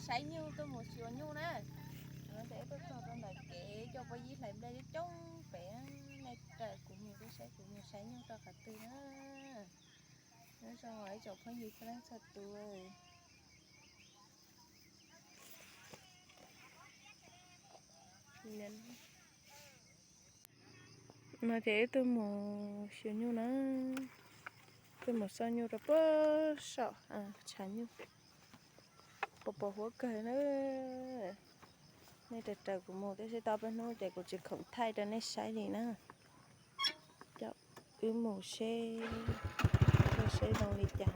Saib nyuj, tuaj mus xyuas nyuj na. Ces wb tuaj txog rau ntawm kev coj phooj ywg hlais nplej coob coob pem, nej raws kuv mus, wb saib kuv mus saib nyuj rau qhov twg na. Nyob zoo ib tsoom phooj ywg txhua leej txhua tus. No ces wb tuaj mus xyuas nyuj na, tuaj mus xauj nyuj rau puag saum tshav nyuj, pos pos huab kawg na. Nej raws raws kuv mus, tab sis tau peb hnub ces kuv tsis khoom thaij rau nej saib li na. Coj wb mus seb, seb zoo li cas.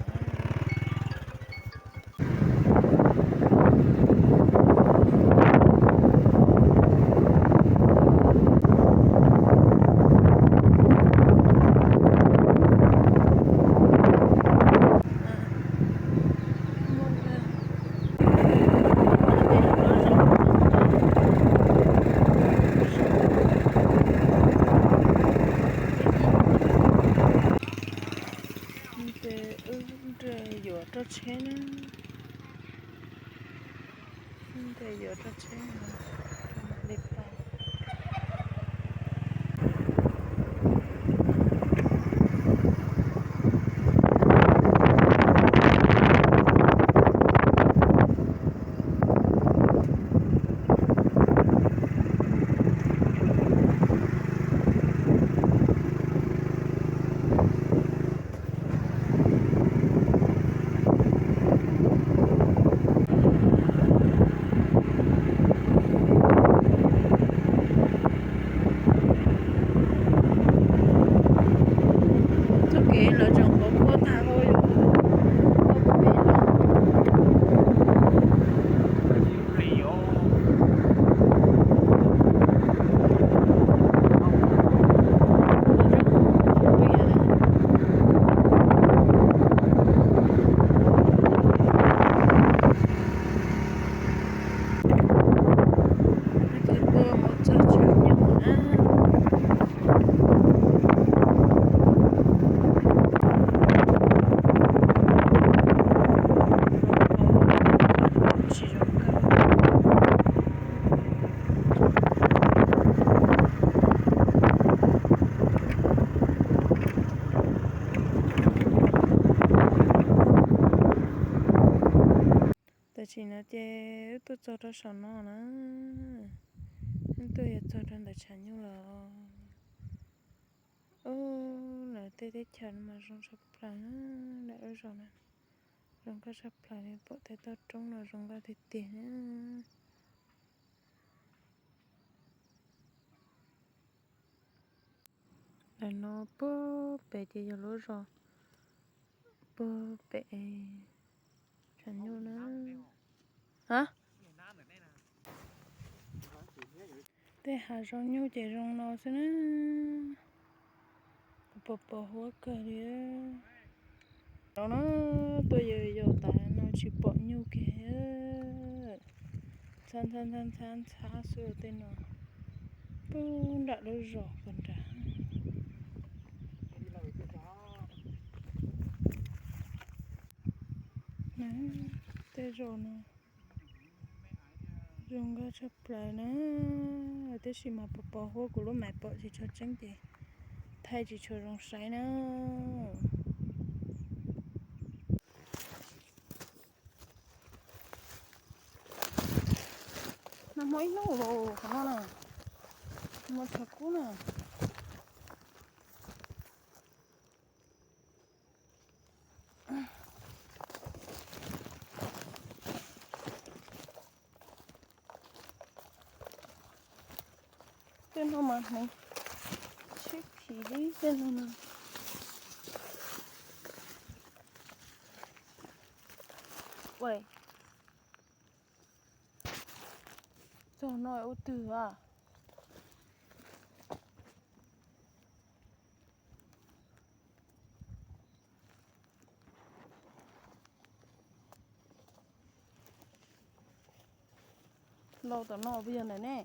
Ces wb nres yuav roj tsheb na, nres yuav roj tsheb no, mam li pais. Txoj kev lawv tseem qhuav kuaj tag, Tam sim no ces wb tuaj txog rau saum no na, wb tuaj yuav txog rau ntawm tshav nyuj lawm. Ub, lawv tej teb chaws no mas zoo tshaj plaws na, lawv lub zos na zoo nkauj tshaj plaws li, pom tej toj roob no zoo nkauj tiag tiag na. Ntawm no puag pem ces yog lub zos puag pem tshav nyuj na. Tej hav zoo nyuj ces zoo no xwb na. Pos pos huab kawg li. No na, tuaj yos yos tas no tsis pom nyuj kiag. Ntxhab ntxhab ntxhab ntxhab ntxhab xwb tej no. Pub nram lub zos puag nrad. Tej zos no zoo nkauj tshaj plaws na, tiam sis mas pos pos huab, kuv lub maiv pom tsis tshua tseeb ces thaij tsis tshua zoo saib na. Nag hmo ib hnub los qhov no na, hmo tshav kub na. Tej no mas hneev tsheb khiv li tej no na. Ua, txog no ua twg a? Los tom no puas yog ntawm ne?